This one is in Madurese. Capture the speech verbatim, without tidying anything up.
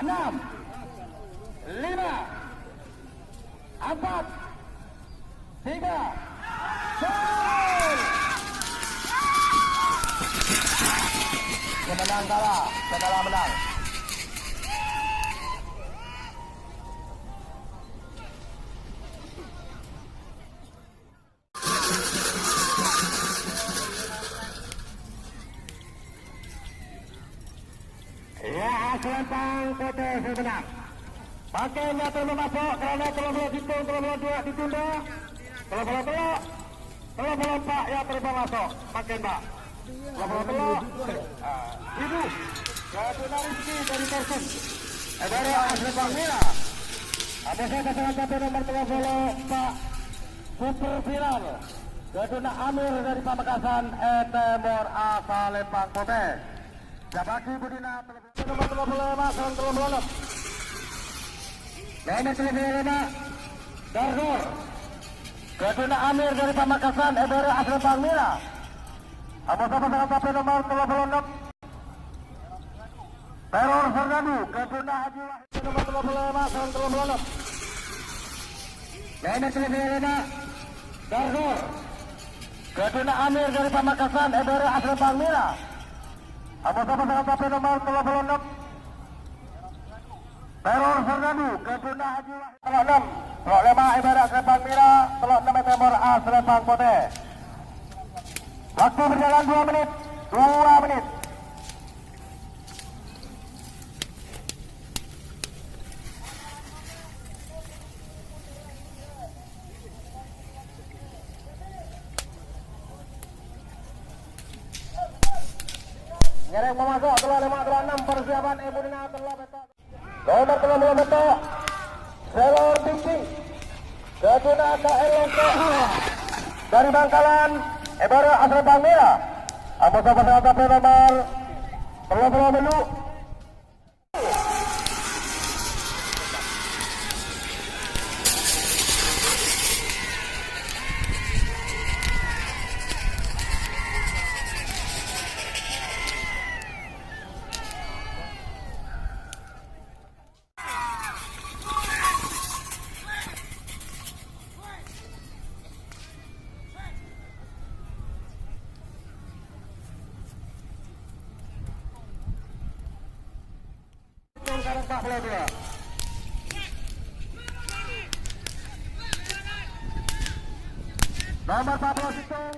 Enam, lima, empat, tiga, gol! Pemenang kalah, pemenang menang. Iyâ, Aslempang Potè sè mennang. Pakèn nyatana maso' karana tello polo sèttong, tello polo duwâ' ditunda. Tello polo tello', tello polo empa' èyatorè maso'. Pakèn, Pak. Tello polo tello'. Ah, ibu. Jatuh dari segi dari Persib. Èbârâ' Aslempang Mila. Ada saya pasangan capek nomor tello polo empa'. Super final. Ghâdhuwânna Amir dari Pamekasan, è tèmor Aslempang Potè. Jabâgi budina nomor tello polo lèma' sareng tello polo ennem. Nomor tello polo lèma', Dargor. Ghâdhuwânna Amir dari Pamekasan, èbârâ' Aslempang Mila. Amosa pasangan capek nomor tello polo ennem. Teror Serdadu, ghâdhuwânna Haji Wahid, nomor tello polo lèma' sareng tello polo ennem. Nomor tello polo lèma', Dargor. Ghâdhuwânna Amir dari Pamekasan, èbârâ' Aslempang Mila. Amosa pasangan capek nomor tello polo ennem. Teror Serdadu, ghâdhuwânna Haji Wahid. Tello ennem, tello lèma' èbârâ' Aslempang Mila, tello ennem è tèmor Aslempang Potè. Waktu berjalan dua menit, dua menit. Ngèrèng pamaso' tello lèma' tello ennem, persiapan è budina tello pètto'. Nomor tello polo pètto', Selor Tingting. Ghâdhuwânna K L Longko. Dari Bangkalan, èbârâ' Aslempang Mila. Amosa pasangan capek nomor tello polo bâllu'. Nomor empat puluh sèttong.